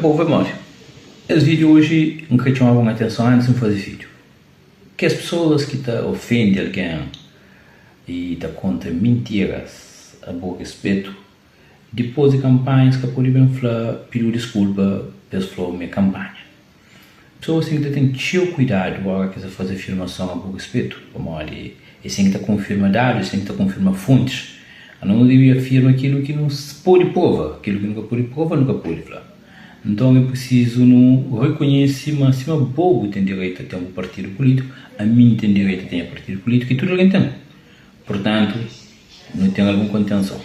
Nha povu é modi? Es vídiu oji N kre txomaba un atenson antis di N faze vídiu. Kes pesoas ki ta ofende algen i ta konta mintiras a bo respetu, dipôs di kanpanha es ka pode ben fla pidiu diskulpa pa es fla-u ma é kanpanha. Pesoas ten ki ta ten txeu kuidadu óra ki es ta faze afirmason a bo respetu, pamodi es ten ki ta konfirma dadus, es ten ki ta konfirma fontis. Anos nu debe afirma kilu ki nu pode prova, kilu ki nu ka pode prova nu ka pode fla. Nton é prisizu nu rekonhese ma sima bo bu ten direitu a ten bu partidu pulítiku, ami N ten direitu a ten nha partidu pulítiku i tudu algen ten. Purtantu, nu ten algun kontenson.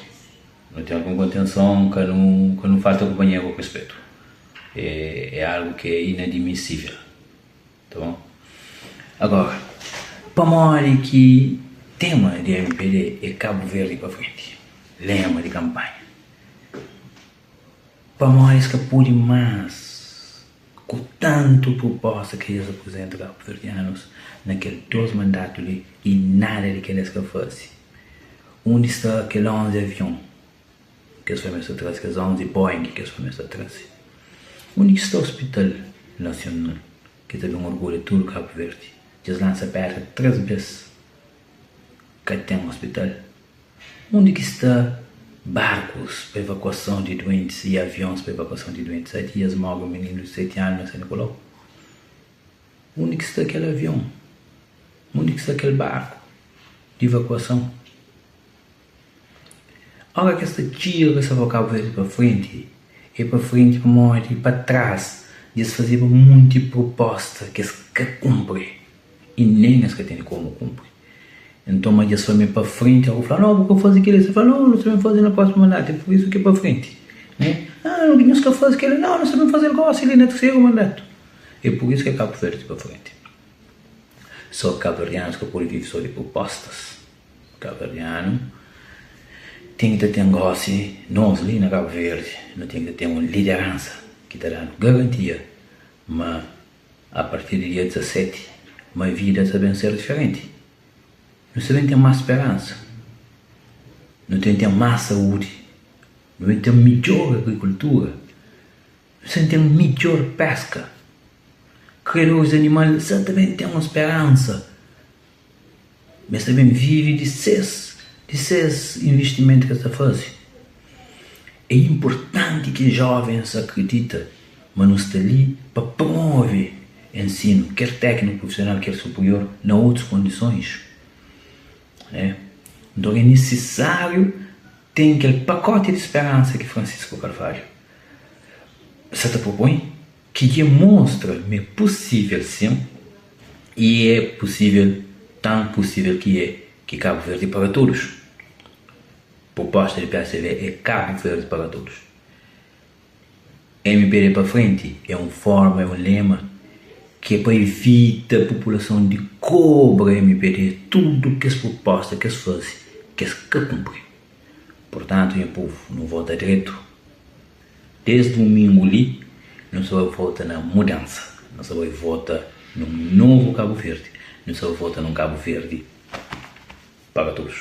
Nu ten algun kontenson, ka nu ka nu falta kunpanheru ku respetu. É algu ki é inadmisível. Ta bon? Agora, pamodi ki tema di MPD é Kabu Verdi pa frenti? Lema di kanpanha. Pamodi es ka pode más ku tantu pruposta ki es aprizenta kabuverdianus na kel dos mandatu li i nada di kel es ka faze. Undi sta kel 11 avion ki es fla ma es ta traze, kes 11 Boeing ki es fla ma es ta traze? Undi ki sta ospital nasional ki ta ben orgulha tudu Kabu Verdi? Dja es lansa pedra 3 bes ka ten ospital. Undi ki sta barkus pa evakuason di duentis i avions pa evakuason di duentis? Há dias morre un mininu di 7 anu na San Nicolau. Undi ki sta kel avion? Undi ki sta kel barku di evakuason? Ora ki es ta txiga ku es ta poi Kabu Verdi pa frenti, é pa frenti pamodi pa tras dja es fazeba munti pruposta ki es ka kunpri i nen es ka tene komu kunpri. Nton ma dja es fla mi pa frenti, algu fla, no bu ka faze keli, es fla, no nu ta ben faze na prósimu mandatu, é pur isu ki é pa frenti, né? Ah, nhos ka faze keli, no nu sta ben fazel gosi li na terseru mandatu, é pur isu ki é Kabu Verdi pa frenti. So kabuverdianus ka pode vive so di prupostas, kabuverdianu ten ki ta ten gosi, nos li na Kabu Verdi nu ten ki ta ten un lideransa ki ta danu garantia ma A partir di dia 17, ma vida ta ben ser diferenti. Nu sta ben ten más speransa, nu ten ten más saúdi, nu ben ten midjór agrikultura, nu sta ben ten midjór péska. Kriadoris di animal sta ta ben ten un speransa Ma es ta ben vive di ses di ses investimentu ki es ta faze. É inportanti ki jovens akridita ma nu sta li pa promove ensinu, ker tékniku prufisional ker superior, na otus kondisons. Nton é nisisáriu ten kel pakoti di speransa ki Francisco Carvalho sa ta propoi. Ki dja mostra ma é pusível sin y é pusível, tan pusível ki é, ki Kabu Verdi para todos. Proposta di psv é Kabu Verdi para todos. MPD pa frenti é un forma, é un lema ki é pa ivita populason di kobra MPD tudu kes proposta ki es faze ki es ka kunpri. Purtantu nha povu, nu vota dretu. Des dumingu li nu sta bai vota na mudansa, nu sta bai vota nun novu Kabu Verdi, nu sta bai vota nun Kabu Verdi para todos.